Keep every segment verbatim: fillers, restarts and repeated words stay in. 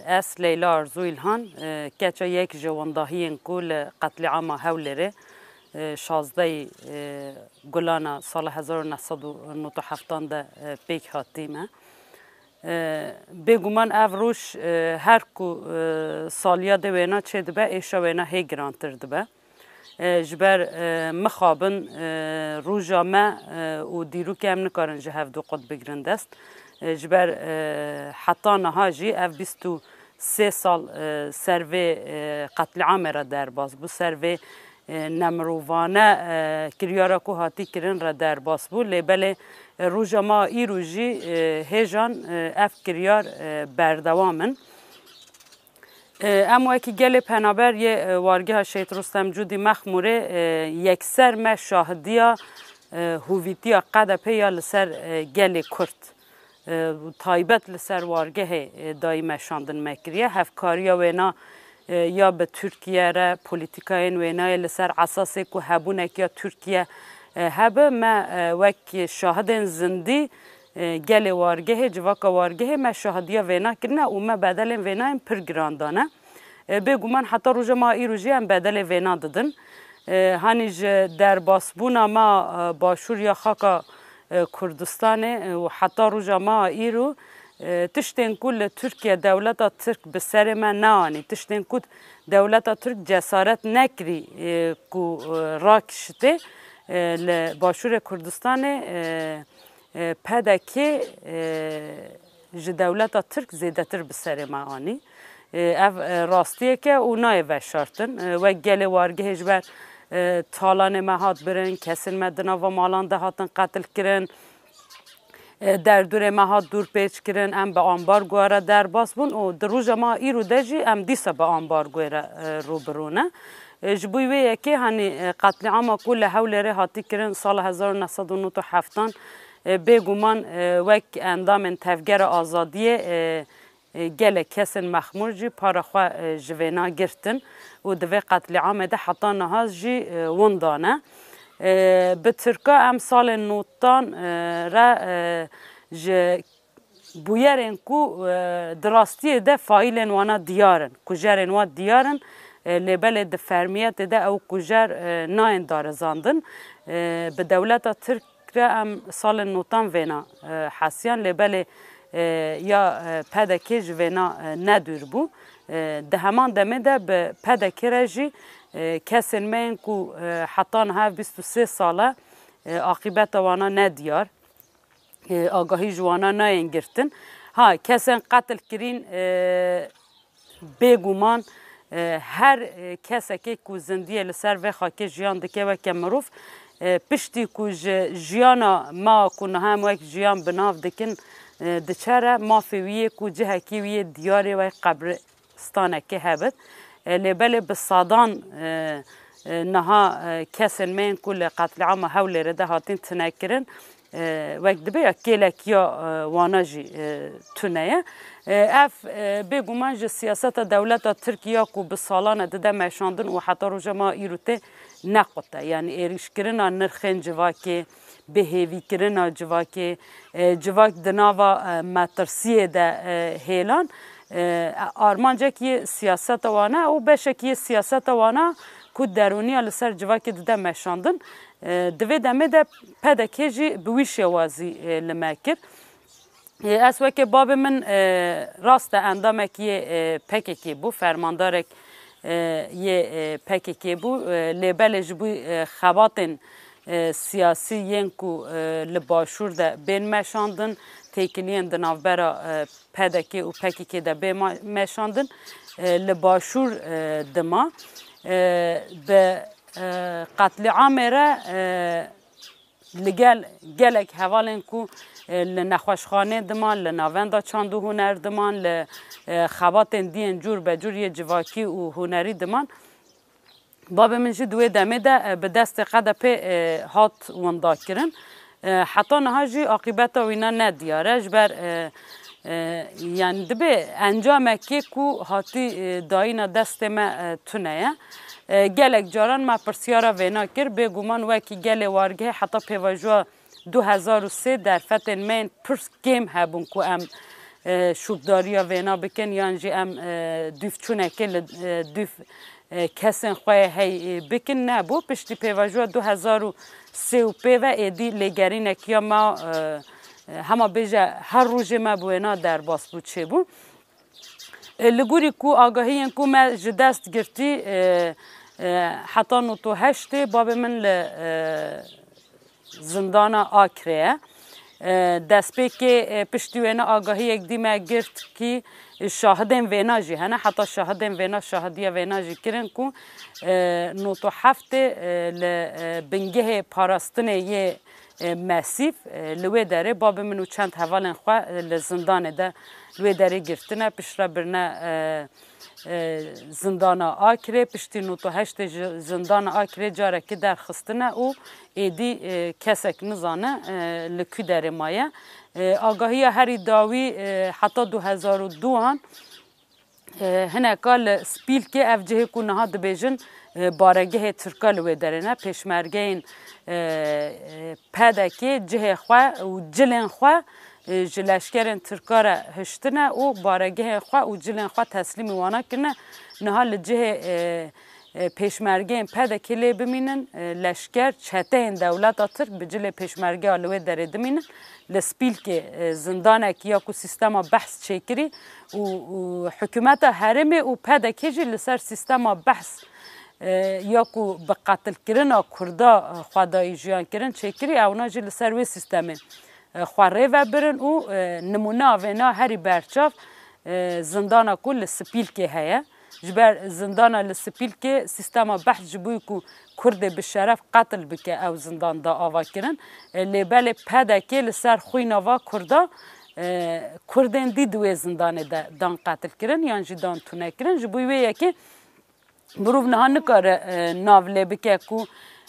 Ez Leyla Arzu İlhan, e, keça yek ji wendahiyên ku li qetlîama Hewlêrê, e, şazdehê, e, Gulana sala hezar û neh sed û nod û heftan de, e, pêk hatî me. E, Bêguman ev roj, e, her ku, e, saliya de wêna çêdibe, êşa wêna hê girantir dibe. E, ji ber, e, mixabin, e, roja me, e, û dîrokê em nikarin ji hev du qut bigrin dest. E, ji ber, e, heta niha jî ev bîst û sê sal, e, ser vê, e, qetlîamê re derbas bû, ser vê, e, nemirovane, e, kiryara ku hatî kirin re derbas bû. Lê belê, e, roja me îro jî, e, hêjan, e, ev kiryar, e, berdewam in. E, em wekî gelê penaber yê, e, wargeha Şehîd Rustem Cûdî Mexmûrê, e, yekser me şahidiya, e, hovîtiya K D P ya li ser, e, gelê Kurd, e, taybet li ser wargehê, e, dayî meşandin me kiriye. Hevkariya wêna, e, ya bi Tirkiye re, polîtîkayên wênayê li ser esasê ku hebûnek ya Tirkiye, e, hebe, me, e, wek şahidên zindî, e, gelê wargehê, civaka wargehê me şahidiya vêna kirine û me bedelên vênayên pir giran dane. E, bêguman heta roja me îro jî em bedelê vêna didin. E, hanî ji derbasbûna me, e, başûr ya xaka, e, Kurdistanê, e, û heta roja me îro, e, tiştên ku li Tirkiye dewleta Tirk bi serê me neanî, tiştên ku dewleta Tirk cesaret nekirî, e, ku, e, rakişitê, e, li başûrê Kurdistanê, e, e, P D K, e, ji dewleta Tirk zêdetir bi serê me anî. E, ev, e, rastiyek e û nayê veşartin. E, wek gelê wargehê ji ber, e, talanê me hat birin, kesên me di nava malan de hatin qetil kirin, e, derdorê me hat dûrpêç kirin, em bi ambargoya re derbas bûn û di roja me îro de jî em dîsa bi ambargoyê re, e, rû bi rû ne. E, ji bo wê yekê, hanî, e, qetlîama ku li Hewlêrê hatî kirin sala hezar û neh sed û nod û heftan, e, bêguman, e, wek endamên Tevgera Azadiyê, e, e, gelek kesên mexmûr jî para xwe, e, ji vêna girtin û di vê qetlîamê de heta niha jî, e, winda ne. E, bi tirka em salên notan, e, re, e, ji bûyerên ku, e, di rastiyê de faîlên wana diyar in, kujerên wan diyar in, e, lê belê di fermiyetê de ew kujer, e, nayên darizandin. E, bi dewleta Tirk re em salên notan vêna, e, hesiyan, lê belê, e, ya, e, P D K ji vêna, e, ne dûr bû. E, di heman demê de bi P D K re jî, e, kesên me yên ku, e, heta niha ev bîst û sê sal e, e, aqîbeta wana ne diyar. E, agahî ji wana nayên girtin. Ha, kesên qetil kirîn, e, bêguman, e, her, e, kesekê ku zindiyê li ser vê xakê jiyan dike weke mirov, e, piştî ku ji jiyana me ku niha em wek jiyan bi nav dikin, e, diçe re, mafê wî yê ku cihekî wî yê diyarê wek qebri stanekê hebit. E, lê belê bi sadan, e, e, niha, e, kesên me yên ku li qetlîama Hewlêrê de hatin tune kirin, e, wek dibe ya kêlekiya, e, wana jî, e, tune ye. E, ev, e, bêguman ji siyaseta dewleta Tirk ya ku bi salan e dide meşandin û heta roja me îro tê nequte. Yanî êrîşkirina nirxên civakê, bêhêvîkirina civakê, e, civak di nava, e, metirsiyê de, e, hêlan, e, armancek yê siyaseta wana û beşek yê siyaseta wana ku derûniya li ser civakê dide meşandin. E, di vê demê de P D K jî bi wî şêwazî, e, li me kir. E, ez weke babê min, e, rast e endamekî yê, e, P K K bû, fermandarek, e, yê, e, P K K bû, e, lê belê ji bo, e, xebatên, e, siyasî yên ku, e, li başûr de bên meşandin, têkiliyên di navbera, e, P D K û P K K de bê ma-, meşandin, e, li başûr, e, dima, e, bi, e, qetlîamê re, e, li gel gelek hevalên ku, e, li nexweşxanê diman, li navenda çand û huner diman, li, e, xebatên diyên cûr be cûr yê civakî û hunerî diman. Babê min jî di wê demê de, e, bi destê Q D P, e, hat winda kirin. E, heta niha jî aqîbeta wîna ne diyar e. Ji ber, e, e, yani dibe encamekê ku hatî, e, dayîna destê me, e, tune ye. E, gelek caran me pirsyara vêna kir. Bêguman wekî gelê wargehê heta pêvajoya du hezar û sê derfetên me yên pir kêm hebûn ku em, e, şûkdariya vêna bikin, yan jî em, e, dûv çûnekê li, e, dûv, e, kesên xwe hey, e, bikin, nebû. Piştî pêvajoya du hezar û sê û pê ve êdî lêgerînek ya me, e, e, hema bêje her rojê me bi wêna derbas bû, çêbû. E, li gorî ku agahiyên ku me ji dest girtî, e, e, heta nod û heştê babê min li, e, zindana Akrê ye. E, destpêkê, e, piştî wêne agahiyek dî me girt kî şahidên vêna jî hene. Heta şahidên vêna, şahidiya vêna jî kirin ku, e, nod û heftê, e, li, e, bingehê parastinê yê, e, Mesîf, e, li wê derê babê min û çend hevalên xwe, e, li zindanê de li wê derê girtine, piştre birine, e, e, zindana Akrê, piştî nod û heştê ji zindana Akrê carekî derxistine û êdî, e, kesek nizane, e, li ku derê maye. E, agahiya herî dawî, e, heta du hezar û duan, e, hineka li Spîlkê, ev cihê ku niha dibêjin, e, baregehê Tirka, li wê derê ne, pêşmergeyên, e, e, P D K'ê cihê xwe û cilên xwe, e, ji leşkerên Tirka re hiştine û baregehên xwe û cilên xwe teslîmî wana kirine. Niha li cihê, e, e, pêşmergeyên P D K'ê lê bimînin, e, leşker, çeteyên dewleta Tirk bi cilê pêşmergeya li wê derê dimînin. Li Spîlkê, e, zindanek ya ku sîstema behs çêkirî û, û hikûmeta herêmê û P D K'ê jî li ser sîstema behs, e, ya ku bi qetilkirina Kurda, e, xwedayî jiyan kirin çêkirî, ewna jî li ser wê sîstemê, e, xwe rê ve birin û, e, nimûna vêna herî berçav, e, zindana ku li Spîlkê heye. Ji ber zindana li Spîlkê sîstema behs ji bo ku Kurdê bi şeref qetil bike, ew zindan da ava kirin. E, lê belê P D K li ser xwîna va Kurda, e, Kurdên dî di wê zindanê de dan qetil kirin yan jî dan tune kirin. Ji bo wê yekê mirov niha nikare, e, nav lê bike ku,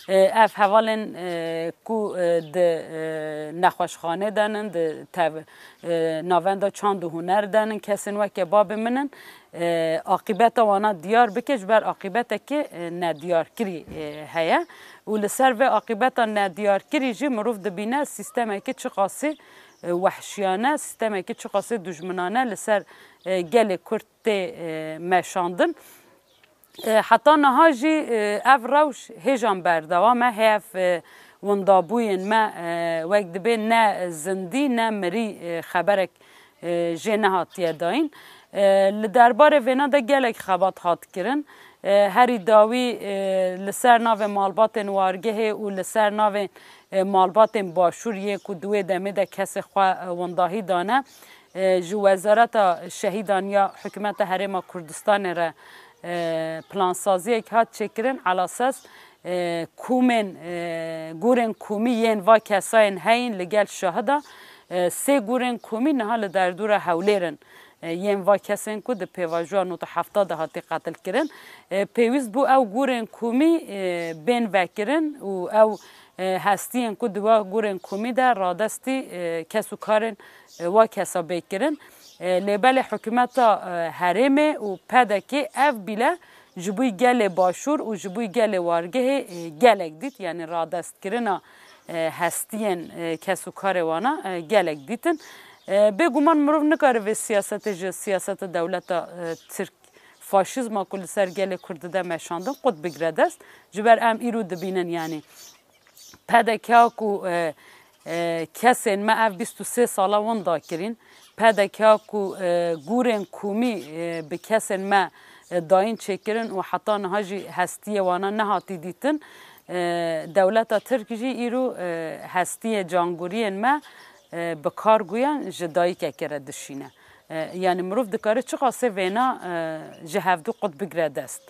e, ev hevalên, e, ku, e, di, e, nexweşxanê de nin, di tev-, e, navenda çand û huner de nin, kesên weke babê min in, e, aqîbeta wana diyar bike, ji ber aqîbetekî, e, nediyarkirî, e, heye û li ser vê aqîbeta nediyarkirî jî mirov dibîne sîstemekî çiqasî, e, wehşiyane, sîstemekî çiqasî dujminane li ser, e, gelê Kurd tê, e, meşandin. E, heta niha jî, e, ev rewş hêjan berdewam e. Hê ev, e, windabûyên me, e, wek dibê ne zindî ne mirî, e, xeberek, e, jê nehatiye dayîn. E, li derbarê vêna de gelek xebat hat kirin. E, herî dawî, e, li ser navê malbatên Wargehê û li ser navê, e, malbatên Başûr yê ku di wê demê de kesê xwe, e, windahî dane, e, ji Wezareta Şehîdan ya Hikûmeta Herêma Kurdistanê re, e, plansaziyek hat çêkirin. Elasas, e, komên, e, gorên komî yên va kesayên heyîn li gel şahida, e, sê gorên komî niha li derdora Hewlêr in, e, yên va kesên ku di pêvajoya nod û hefta de hatî qetil kirin. E, pêwîst bû ew gorên komî, e, bên vekirin û ew, e, hestiyên ku di wa gorên komî de radestî, e, kes û karên, e, wa kesa bê kirin. E, lê belê hikûmeta, e, herêmê û P D K ev bîle ji bo gelê Başûr û ji bo gelê Wargehê, e, gelek dît, yanî radestkirina, e, hestiyên, e, kes û karê wana, e, gelek dîtin. E, bêguman mirov nikare vê siyasetê ji siyaseta dewleta, e, Tirk, faşîzma ku li ser gelê Kurd dide meşandin, qut bigire dest. Ji ber em îro dibînin, yanî P D K ku, e, e, kesên me ev bîst û sê sala winda kirîn, P D K ku, e, gorên komî, e, bi kesên me, e, dayîn çêkirin û heta niha jî hestiyê wana nehatî dîtin, e, dewleta Tirk jî îro, e, hestiyê cangoriyên me, e, bi kar guyan ji dayikekê re dişîne. E, yanî mirov dikare çiqasê vêna, e, ji hevdu qut bigire dest.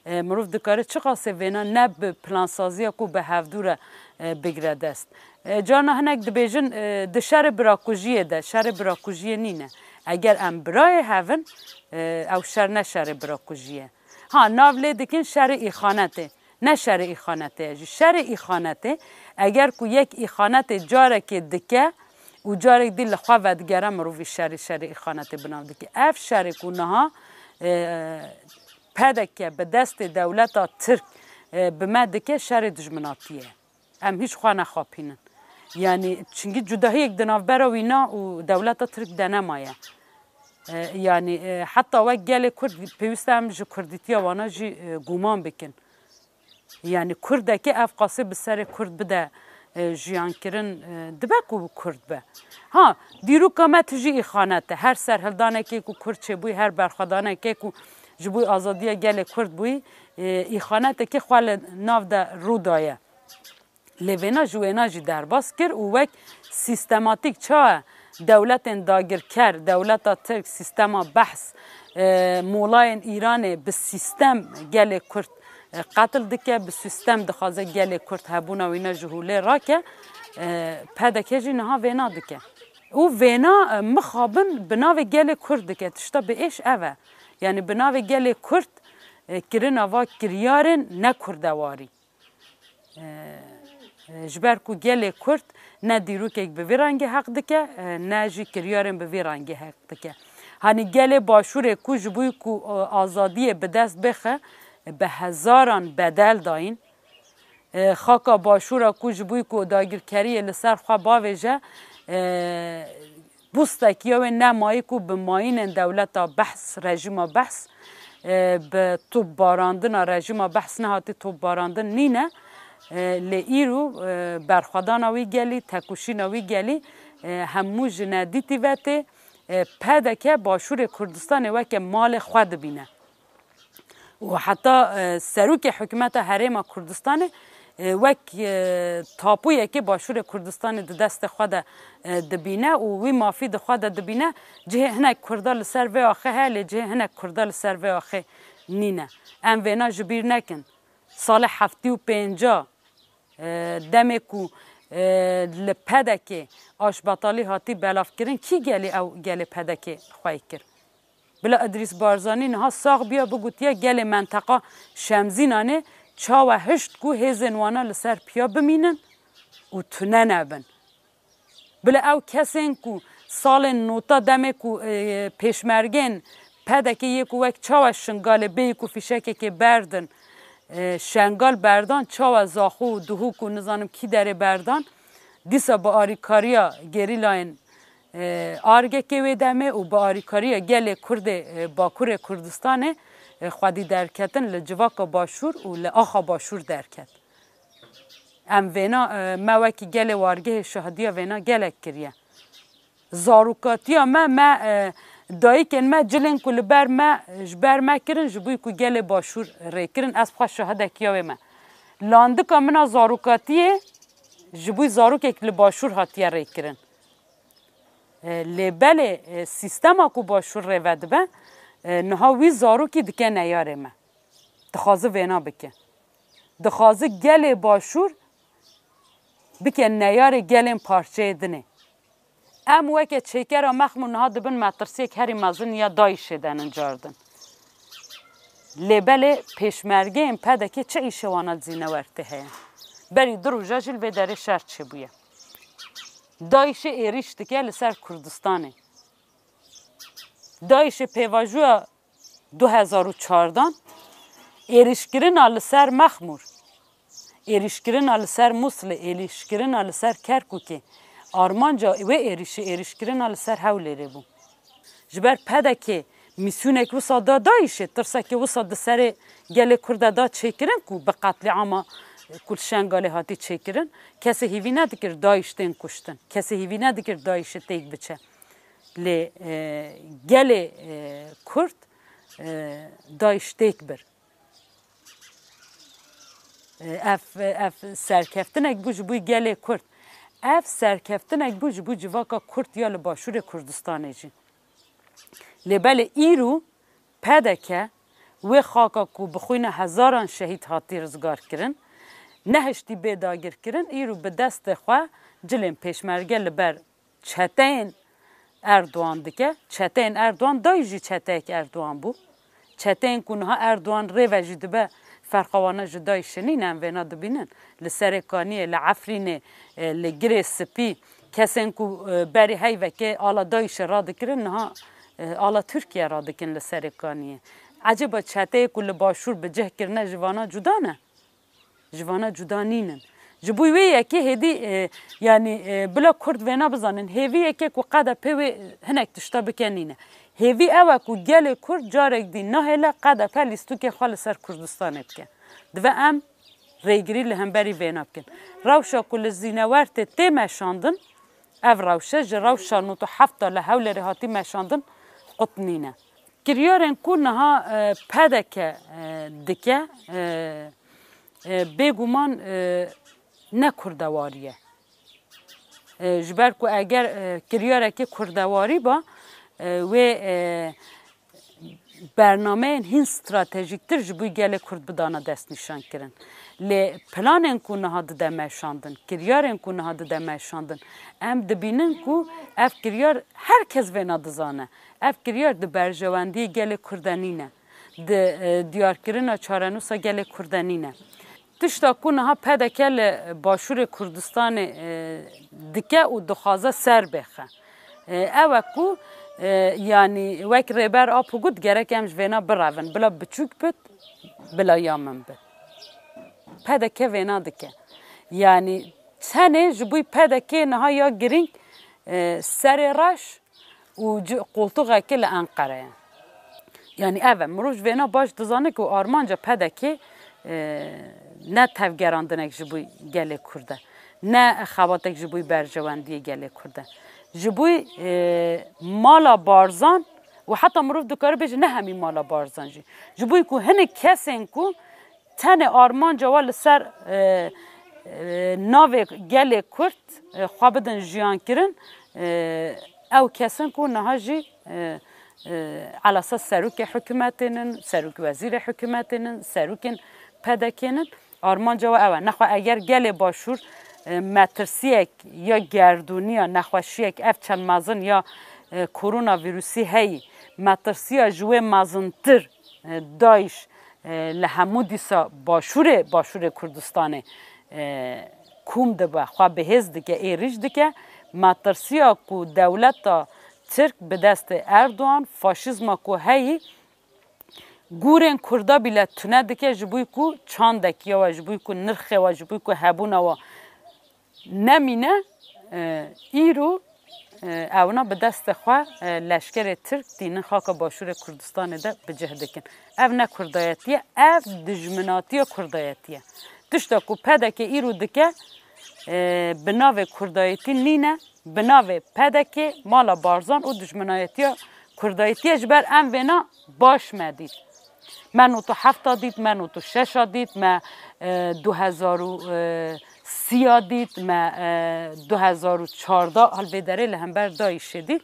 E, mirov dikare çiqasê vêna ne bi plansaziya ku bi hevdu re, e, bigire dest. E, carna hinek dibêjin, e, di şerê birakujiyê de, şerê birakujiyê nîne. Eger em birayê hev in, e, ew şer ne şerê birakujiyê. Ha, nav lê dikin şerê îxanetê. Ne şerê îxanetê ye jî. Şerê îxanetê, eger ku yek îxanetê carekê dike û carek dî li xwe vedigere, mirovî şerê, şerê îxanetê bi nav dike. Ev şerê ku niha, e, P D K bi destê dewleta Tirk, e, bi me dike, şerê dijminatiyê ye. Em hîç xwe nexapînin. Yanî, çinkî cudahiyek di navbera wîna û dewleta Tirk de nemaye. E, yanî, e, heta wek gelê Kurd pêwîst e em ji Kurdîtiya wana jî, e, guman bikin. Yanî Kurdekê ev qasê bi serê Kurd bide, e, jiyankirin, e, dibe ku Kurd be. Ha, dîroka me tu jî îxanet e. Her serhildanekê ku Kurd çêbûyî, her berxwedanekê ku ji bo azadiya gelê Kurd bûyî, e, îxanetekê xwe li nav de rû daye. Lê vêna ji wêna jî derbas kir û wek sîstematîk çawa dewletên dagirker, dewleta Tirk, sîstema behs, e, molayên Îranê bi sîstem gelê Kurd, e, qetil dike, bi sîstem dixwaze gelê Kurd hebûna wîna ji holê rake, e, P D K jî niha vêna dike. Û vêna, e, mixabin bi navê gelê Kurd dike. Tişta bi êş ev e. Yanî bi navê gelê Kurd, e, kirina va kiryarên ne kurdewarî. E, e, ji ber ku gelê Kurd ne dîrokek bi vî rengî heq dike, e, ne jî kiryarên bi vî rengî heq dike. Hanî gelê Başûrê ku ji bo ku, e, azadiyê bi dest bixe, bi hezaran bedel dayîn. E, xaka Başûra ku ji bo ku dagirkeriyê li ser xwe bavêje, e, pustekî ya wê nemayî ku bi mayînên dewleta behs, rejîma behs, e, bi topbarandina rejîma behs nehatî topbarandin nîne. E, lê îro, e, berxwedana wî gelî, tekoşîna wî gelî, e, hemû ji nedîtî ve tê, e, P D K Başûrê Kurdistanê weke malê xwe dibîne. Û heta, e, serokê hikûmeta Herêma Kurdistanê, e, wek, e, tapoyekê Başûrê Kurdistanê di destê xwe de, e, dibîne û wî mafî di xwe de dibîne. Cihê hinek Kurda li ser vê axê heye, lê cihê hinek Kurda li ser vê axê nîne. Em vêna ji bîr nekin. Salê heftî û pênca, e, demê ku, e, li P D K aşbetalî hatî belavkirin, kî gelê ew gelê P D K xwey kir? Bila Idrîs Barzanî niha sax biya, bigutiya gelê menteqa Şemzînanê çawa hişt ku hêzên wana li ser piya bimînin û tune nebin. Bila ew kesên ku salên nota demê ku, e, pêşmergên P D K yê ku wek çawa Şingalê bêyî ku fîşekekê berdin, e, Şengal berdan, çawa Zaxo û Duhok û nizanim kî derê berdan, dîsa bi arîkariya gerîlayên, e, argekê wê demê û bi arîkariya gelê Kurdê, e, Bakurê Kurdistanê, e, xwedî derketin li civaka Başûr û li axa Başûr derket. Em vêna, e, me wekî gelê wargehê şahdiya vêna gelek kiriye. Zarokatiya me, me, e, dayikên me cilên ku li ber me, ji ber me kirin, ji bo ku gelê Başûr rê kirin, ez xwe şahidekiya wê me. Landika min a zarokatiyê ji bo zarokek li Başûr hatiye rê kirin. E, lê belê, e, sîstema ku Başûr rê vedibe, e, niha wî zarokî dike neyarê me. Dixwaze vêna bike. Dixwaze gelê Başûr bike neyarê gelên parçeyê dinê. Em weke çêkera Mexmûr niha dibin metirsiyek herî mezin ya DAIŞê denin cardin. Lê belê pêşmergeyên P D K çi îşê wana li Zînewertê heye? Berî du roja jî li vê derê şer çêbûye. DAIŞê êrîş dike li ser Kurdistanê. DAIŞê pêvajoya du hezar û çardan êrîşkirina li ser Mexmûr, êrîşkirina li ser Muslê, êrîşkirina li ser Kerkûkê. Armanca wê êrîşê êrîşkirina li ser Hewlêrê bû. Ji ber P D K mîsyonek wisa da DAIŞê, tirsekê wisa di serê gelê Kurd de da çêkirin ku bi qetlîama ku li Şengalê hatî çêkirin, kesê hîvî nedikir DAIŞ tên kuştin. Kesê hîvî nedikir DAIŞê têk biçe. Lê, e, gelê, e, Kurd, e, DAIŞ têk bir. E, ev, ev serkeftinek bû ji bo gelê Kurd. Ev serkeftinek bû ji bo civaka Kurd ya li Başûrê Kurdistanê jî. Lê belê îro P D K wê xaka ku bi xwîna hezaran şehîd hatî rizgar kirin, nehiştî bê dagirkirin, îro bi destê xwe cilên pêşmerge li ber çeteyên Erdogan dike. Çeteyên Erdogan, DAIŞ jî çeteyek Erdogan bû. Çeteyên ku niha Erdogan rê ve jî dibe, ferqa wana ji DAIŞê nîne, em vêna dibînin. Li Serêkaniyê, li Efrînê, e, li Girê Spî, kesên ku, e, berî heyvekê ala DAIŞê radikirin, niha, e, ala Tirkiye radikin li Serêkaniyê. Ecêba çeteyê ku li Başûr bi cih kirine ji vana cuda ne? Ji vana cuda nînin. Ji bo wê yekê hêdî, e, yanî, e, bila Kurd vêna bizanin, hêvî yekê ku qede pê wê hinek tişta bike nîne. Hêvî ew e ku gelê Kurd carek dî nahêle qedepe lîstûkê xwe li ser Kurdistanê bike. Divê em rêgirî li hemberî vêna bikin. Rewşa ku li Zînewertê tê meşandin, ev rewşe ji rewşa nod û heft a li Hewlêrê hatî meşandin, qut nîne. Kiryarên ku niha, e, P D K, e, dike, e, e, bêguman, e, ne kurdewarî ye. E, ji ber ku eger, e, kiryarekî kurdewarî ba, e, wê, e, bernameyên hîn stratejîktir ji bo gelê Kurd bidana destnîşankirin. Lê planên ku niha dide meşandin, kiryarên ku niha dide meşandin, em dibînin ku ev kiryar her kes vêna dizane. Ev kiryar di berjewendiyê gelê Kurd de nîne. Di, e, diyarkirina çarenûsa gelê Kurd de nîne. Tişta ku niha P D K li Başûrê Kurdistanê, e, dike û dixwaze ser bêxe, e, ew e ku, e, yanî wek Rêber Apo got, gerek em ji vêna birevin, bila biçûk bit, bila ya min bit. P D K vêna dike. Yanî tenê ji bo P D K niha ya girîng, e, serê reş û ci-, qoltuxekê li Enqere ye. Yanî ev e. Mirov ji vêna baş dizane ku armanca P D K, e, ne tevgerandinek ji bo gelê Kurd e, ne xebatek ji bo berjewendiyê gelê Kurd e. Ji bo, e, mala Barzan û heta mirov dikare bêje ne hemî mala Barzan jî. Ji bo ku hinek kesên ku tenê armanca wa li ser, e, e, navê gelê Kurd, e, xwe bidin jiyankirin, e, ew kesin ku niha jî, e, e, elasa serokê hikûmetê nin, serok wezîrê hikûmetê nin, serokên P D K nin, armanca we ew e. Nexwe eger gelê Başûr, e, metirsiyek ya gerdûniya nexweşiyek ev çend mezin ya, e, koronavîrusî heyî, metirsiya ji wê mezintir, e, DAIŞ, e, li hemû dîsa başûrê, başûrê Kurdistanê, e, kom dibe, xwe bihêz dike, êrîş dike. Metirsiya ku dewleta Tirk bi destê Erdogan, faşîzma ku heyî, gorên Kurda bîle tune dike, ji bo ku çandek ya we, ji bo ku nirxê we, ji bo ku hebûna we nemîne, e, îro, e, ewna bi destê xwe, e, leşkerê Tirk tînin xaka Başûrê Kurdistanê de bi cih dikin. Ev ne kurdayetî ye, ev dijminatiya kurdayetî ye. Tişta ku P D K îro dike, e, bi navê kurdayetî nîne, bi navê P D K, mala Barzan û dijminayetiya kurdayetî ye, ji ber em vêna baş me dît. Me nod û heft a dît, me nod û şeş a dît, me, e, du hezar û sî a dît, me, e, du hezar û çardeh hal vê derê li hember DAIŞê dît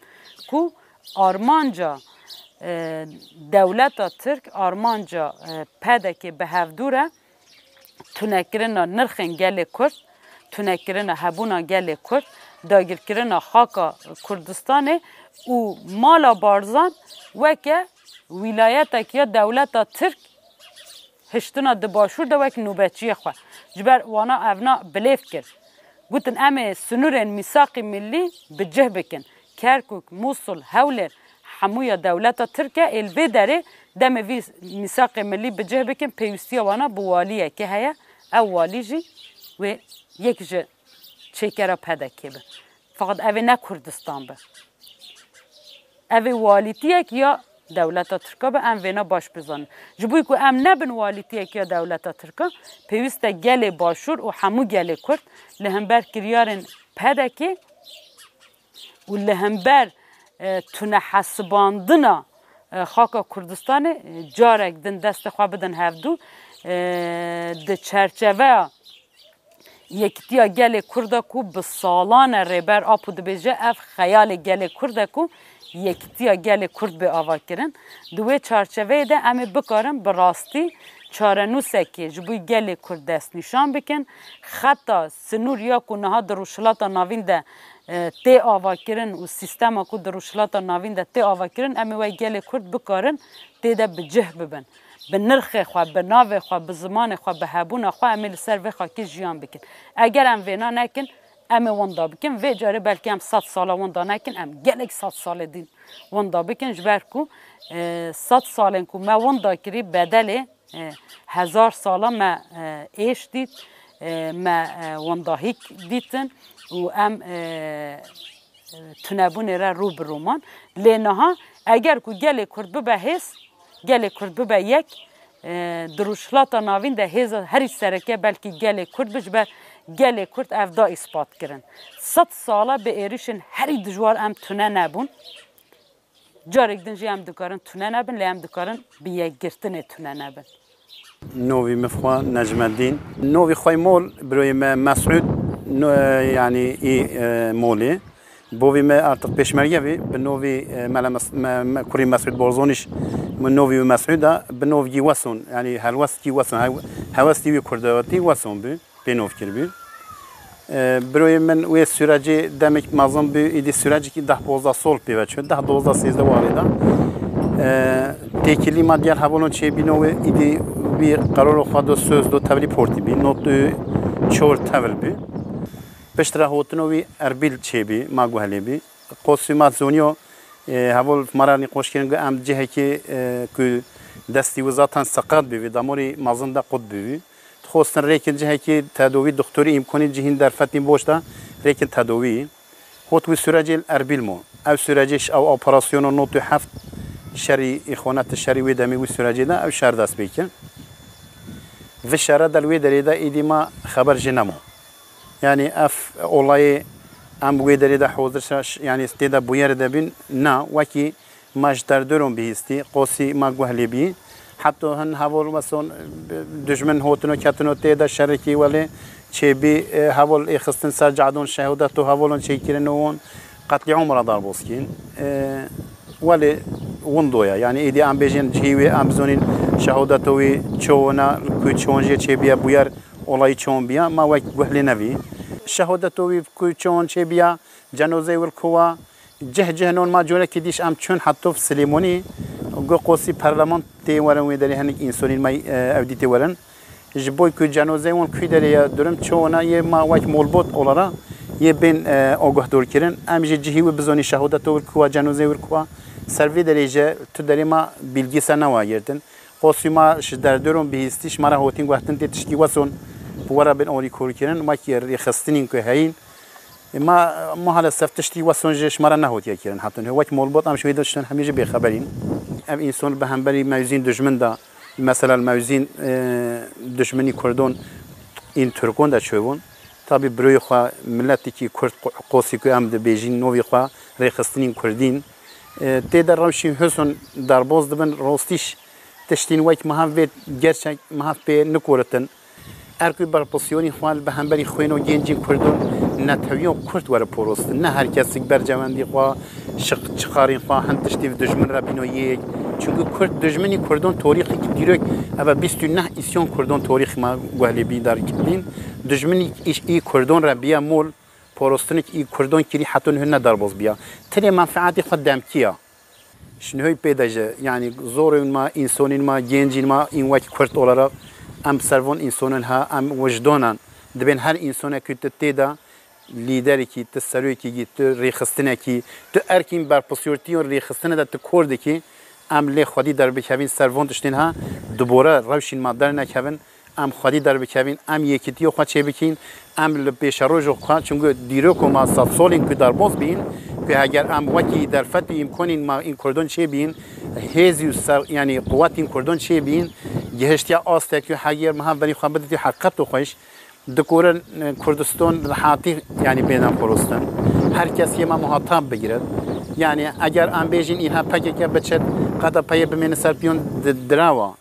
ku armanca, e, dewleta Tirk, armanca, e, P D K bi hevdû re tunekirina nirxên gelê Kurd, tunekirina hebûna gelê Kurd, dagirkirina xaka Kurdistanê û mala Barzan weke wîlayetek ya dewleta Tirk hiştina di başûr de wek nûbetçiyê xwe. Ji ber wana evna bilêv kir. Gotin, em ê sinûrên mîsaqî millî bi cih bikin. Kerkûk, Mûsul, Hewlêr, hemûya dewleta Tirk e, ê li vê derê demê vî mîsaqê millî bi cih bikin, pêwîstiya wana bi waliyekê heye. Ew walî jî wê yek ji çêkera P D K be. Feqet ev ê ne Kurdistan be. Ev ê walîtiyek ya dewleta Tirka be, em vêna baş bizanin. Ji bo ku em nebin walîtiyek ya dewleta Tirka, pêwîst e gelê Başûr û hemû gelê Kurd li hember kiryarên P D K û li hember, e, tunehesibandina, e, xaka Kurdistanê, e, carek din destê xwe bidin hevdû, e, di çerçeveya Yekitiya gelê Kurd e ku bi salan e Rêber Apo dibêje, ev xeyalê gelê Kurd e ku yekitiya gelê Kurd bê avakirin. Di wê çarçeveyê de em ê bikarin bi rastî çarenûsekê ji bo gelê Kurd destnîşan bikin. Xeta sinûr ya ku niha di Rojhilata Navîn de, e, tê avakirin û sîstema ku di Rojhilata Navîn de tê avakirin, em ê wek gelê Kurd bikarin tê de bi cih bibin. Bi nirxê xwe, bi navê xwe, bi zimanê xwe, bi hebûna xwe em ê li ser vê xakê jiyan bikin. Eger em vêna nekin, em ê winda bikin. Vê carê belkî em sed sala winda nekin, em gelek sed salê din winda bikin. Ji ber ku, e, sed salên ku me winda kirî bedelê, e, hezar sala me, e, êş dît, e, me, e, windahîk dîtin û em, e, tunebûnê re rû bi rû man. Lê niha Eger ku gelê Kurd bibe hêz, gelê Kurd bibe yek, e, di Rojhilata Navîn de hêza herî sereke belkî gelê Kurd bi, ji ber gelê Kurd ev da îspat kirin. Sed sala bi êrişên herî dijwar em tune nebûn. Carek din jî em dikarin tune nebin, lê em dikarin bi yekgirtinê tune nebin. Novî min xwe Necmeddîn. Novî xwe mol, birayê me Mesûd, no-, yanî î, e, molê. Bovî me artık pêşmerge bî, bi novî, e, Mele Mes-, me, me, kurî Mesûd Borzonîş, min novî wî Mesûd a, bi novgî Weson, yanî helwestkî Weson, hew-, hewestî wî kurdewatî Weson bû, pê nov kiribû. E, Birayê min wê sürecê demek mezin bû, îdî sürecekî deh dozdeh sol pê ve çû, deh dozdeh sêzdeh warê de. E, têkilî ma diyar hevalon çêbîno wê, îdî wî qeraro xwe do söz do tevlî portî bî, not û çor tevil bî. Piştre hotino wî Erbîl çêbî, ma guhelê bî. Qosî ma zoniyo, e, heval ma re nîqoş kirin, got, em cihekî, e, ku destî wî zaten seqat bî, vî damorî mezin de qut bî vî. Dixwestin rêkin cihekî tedawî, doktorî îmkonî cihîn derfetîn boş de rêkin tedawî. Hot wî sürecê li Erbîl mo. Ev sürecê ş-, ew operasyono not û heft şerî îxwaneti şerî wê demê wî sürecê de ew şer dest pê kir. Vi şere de li wê derê de êdî ma xeber jê nemo. Yanî ev olayê em wê derê de hozir şa-, ş-, yanî tê de bûyerê de bîn, na, wekî ma ji derdoron bihîstî, qosî ma guh lê bî. Heta hin heval meson, e, dijmin hotino ketino tê de şerekî welê çêbî, e, heval êxistin ser cadon şehodeto hevalon çêkirin û hûn qetlî umra darboz kîn. E, welê windo ye. Yanî êdî em bêjin cihî wê em bizonîn şehodeto wî çewona, ku çewon jê çêbiye bûyer olayî çewon biya, ma wek guh lê nevî. Şehodeto wî ku çewon çêbiya, cenozeyê wir kuwa, cih cih non ma corekî dîş em çûn heto Silêmonî, got qosî perleman tê werin wê derê hinek însonîn me, e, ew dî tê werin. Ji bo ku cenozeyê wan kuî derê ye, durum çewona yê ma wek molbot olara yê bên, e, oguhdor kirin. Em jî cihî wî bizonî şehodeto wir kuwa, cenozeyê wir kuwa. Ser vê derê jî tu derê ma bilgî ser newa girtin. Qosî ma ji derdoron bihîstî ji me re hotîn guhtin tê tiştî weson bi we re bin orî kor kirin. Ma ki rêxistinîn ku heyîn. E, ma, ma halesef tiştî weson jî ji me re nehotiye kirin. Hetin wek molbot em ji wê de tiştin hemî jî bêxeberîn. Ev înson bi hemberî mewzîn dijmin de, mesela mewzîn, e, dijminî kurdon în Tirkon de çêbûn. Tabî birûyê xwe miletekî kurd qo-, qosî ku em dibêjin novî xwe rêxistinîn kurdîn. E, tê de rewşî huzn derboz dibin, rostîş tiştîn wek mehav vê gerçek mehav pê nikoritin. Erk û berpisyonî xwe li bi hemberî xwêno gencîn kurdon netewiyo kurd were porostin. Ne her kesik bercewendî xwe, şiq-, çiqarîn xwe, hin tiştî bi dijmin re bîno yek. Çunku kurd dijminî kurdon torîxî dîrok, eve bîst û neh îsyon kurdon torîxî me guhlê bî derketîn. Dijminî îş-, î kurdon re biye mol, porostinik î kurdon kirî heto niho ne derboz biya. Tenê menfeetê xwe demkiya. Şinhoy pê de jî, yanî zorên ma, însonên ma, gencên ma, în wek kurd olarak em servon însonin ha, em wijdonan. Dibên her însonek ku tu tê de lîderekî, tu serokekî, tu rêxistinekî, tu erkîn berpisyartî û rêxistine de tu kor dikî, em lê xwedî derbikevîn servon tiştên ha, dibore rewşên ma dernekevin, em xwedî derbikevîn, em yekîtiyo xwe çêbikîn, em li pêşerojo xwe, çunku dîroko ma sedsolên ku derboz bîn, ku heger em wekî derfetî îmkonên ma în kurdon çêbîn, hêzî û ser, yanî quwetên kurdon çêbîn, gihiştiya astek ku heger meha berî xwe biditî heqet û xweş, dikorin, e, Kurdistan rehatî, yanî bêne porostin. Her kes yê me muhatab bigirin. Yanî eger em bêjin înha P K K biçin, K D P'yê bimêne ser piyon di-, dirawa.